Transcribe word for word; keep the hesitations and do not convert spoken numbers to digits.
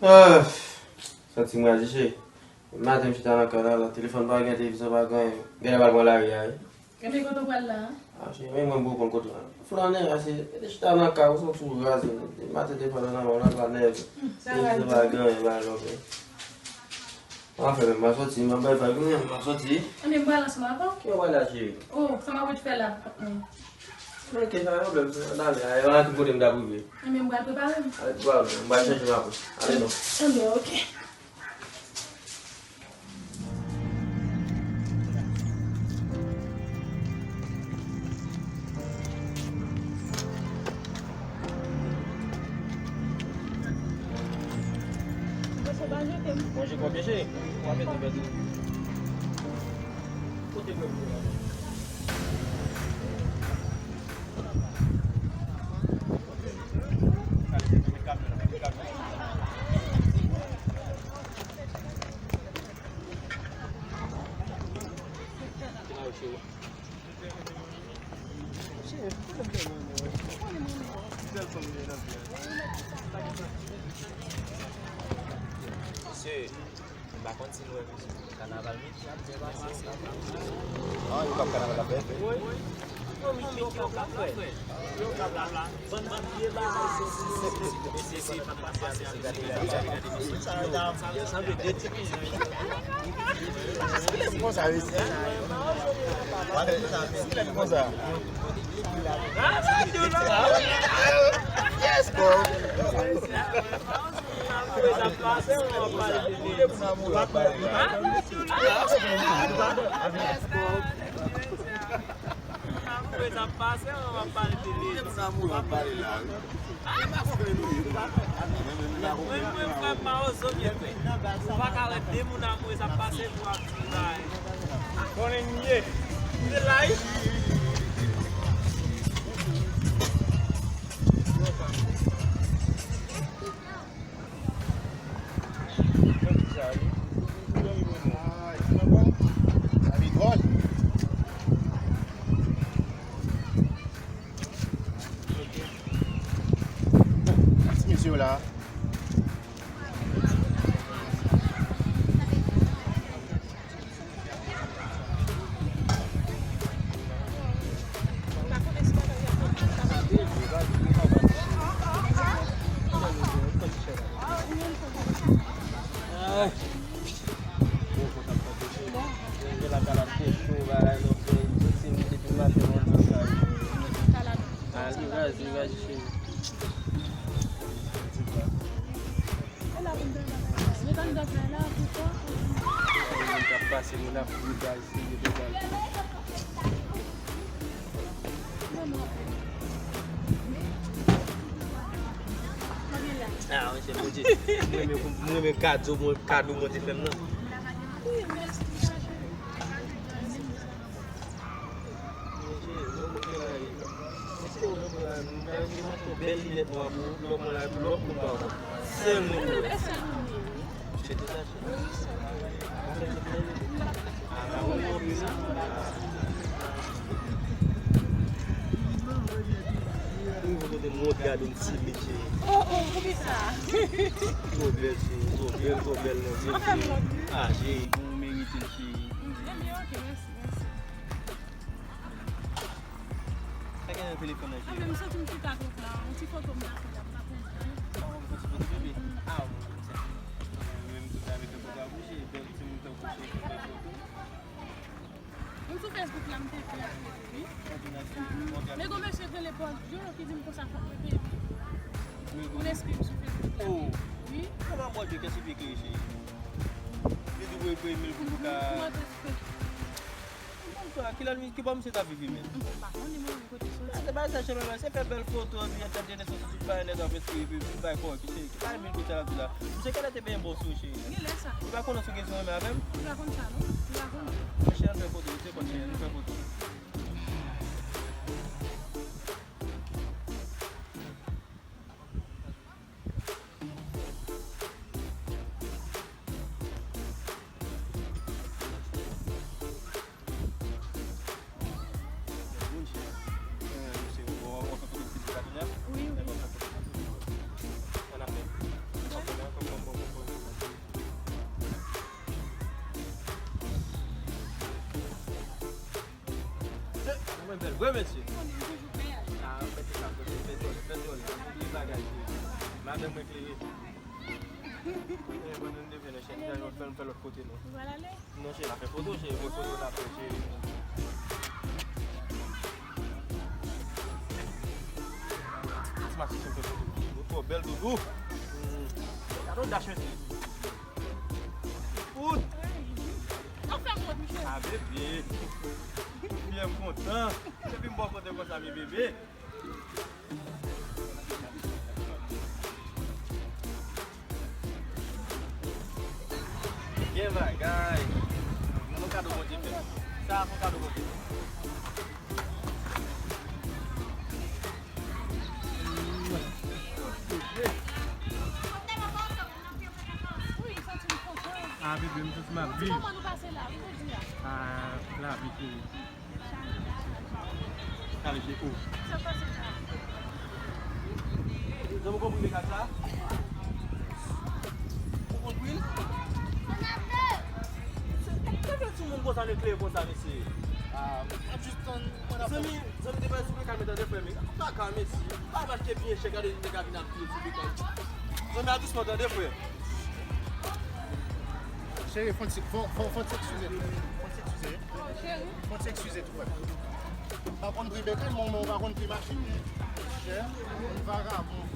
Ah, santi m raje, cheri. Maten m chita nan kay la, la, telefòn pa gen, televizyon pa gen, genlè m al pran lari a, wi. Ebyen, kote w pral la a? Ah, cheri, men mwen bò konn kote w. Flannen, ase, rete chita nan kay ou, santi w raze. Maten telefòn nan nan men w, la, pa nève. Hmm, sa raze. Televizyon pa gen, pa lòk. Anfen, men m ap soti, m ap bay vag, men m ap soti. Ebyen, m pral ansanm avè w. Ki w pral la, cheri? Oh, sa m ap ret fè la? Mm. Ok, sa pa pwoblèm, sa, n ale, a, a, ki kote m ta prive? Ebyen, m pral prepare m. Ale, prepare w, m pral chanje m apre. Ale non. Ebyen, ok. Manje kòb, mesye. Manje kòb, mesye. Kote mwen? Mesye, m pa konn si nou wè mesye kanaval Midi ap byen pase. Ah, yo k ap kanaval ap byen fèt. Non, Midi yo k ap la frè. Yo k ap la. Bann vye bagay se si, se si. Yo sanble de ti pizon. Kilè ki konsa, mesye? Kilè ki konsa? Yes, bro. Apre sa pase, w ap pale de li. Moun nan mouri ap pale la, wi. Mwen, mwen, frè m, Mawozo, byen frè. Ou pa ka wè de moun ap mouri, sa pase pou ap di bagay. Konnen m ye. Se la, wi. Ti mesye yo la. Moun k ap pase, moun ap kouri bay, se yo deja. Ah, mesye, Bondye. Mwen renmen, mwen renmen kado, mwen, kado mwen te fè m nan. Bèl linèt nwa pou lòt moun la, pou lòt moun pa wè. Sèl mwen ki wè. Ou kote m wont gade yon ti mesye. Oh, oh, poukisa? Twò bèl, cheri, twò bèl, twò bèl nan zye m, cheri. Ah, cheri, ou merite l, cheri. Ebyen, ok, mèsi, mèsi. Sa gen nan telefòn nan, cheri? Anfen, m santi m chita twòp la. Yon ti foto m ta fè la, m pa konn. Oh, yon ti foto bebe? Ah, bon, sa. Mwen menm tou sa, mete foto a bouche, bèl timoun tankou cheri, fè foto. Menm sou Facebook la, m te fè wi. Men gon mesye rele Paul Joe ki di m konsa fòk mwen peye. Moun enskri m sou Facebook la. Oh. Wi. Kòman Paul Joe, kèsi pye kreye, cheri? Li di pou, pou email pou nou ka. Bon, sa, kilè, ki bò misye t ap viv li menm? M pa konnen, mwen, kote soti. Se pa sa, cheri, se fè bèl foto, epi ap tande nesans tout bagay nèt ap espere, epi vin bay kò, epi se, ki bagay mil kote l ap di la? Misye genlè te benyen bòs ou, cheri. Genlè sa. Ou pa konnen si w gen zon renmen avè m? Ou pa konn sa, non? Ou pa konnen. Mesye, ann fè foto, se kòm se, ann fè foto. Wi, wi. Ann ap fè. Ann ap fè. Mwen bèl vre, mesye. Konnen m toujou bèl. Ah, ou mèt sa kote, fè djòl, fè djòl. Anpil bagay, cheri. Madanm mwen klere. Eh, bon, nou devye nan chèn, nou fè, nou fè lòt kote, non. Nou pral ale? Non, cheri, n ap fè foto, cheri. Mwen foto n ap fè, cheri. Ti mache, cheri, fè foto. Ou twò bèl, doudou. Hmm. Gade yon dach, mesye. Out! Ou fè m wont, mesye. Ah, bebe. Fyè m kontan. Depi m bò kote konsa, mi bebe. Gen bagay. Yon kado Bondye fè. Sa a se yon kado Bondye fè. Ah, bebe, m santi m ap viv. Kòman nou pase la? Ou di a? Ah, lavi, cheri. Kale je ou. Sa pase la? Zanmi, ou konprann mekak sa? Ou konprann? Kòman ti moun konsa nou klere konsa, mesye? Ah, m ap jis tann, mwen ap tann. Zanmi, zanmi, te pale sou kalme, tande frè m. Pa kalme, si. Pa mache byen chè, gade nèg la vin ap touye ti bekòl. Zanmi, a dousman, tande frè. Cheri, fò n ti, fò, fò, fò n ti eskize tou. Fò n ti eskize. Fò n ti eskize tou, frè. Pa konn pri bekòl, men w pa konn pri machin. Chè, vagabon.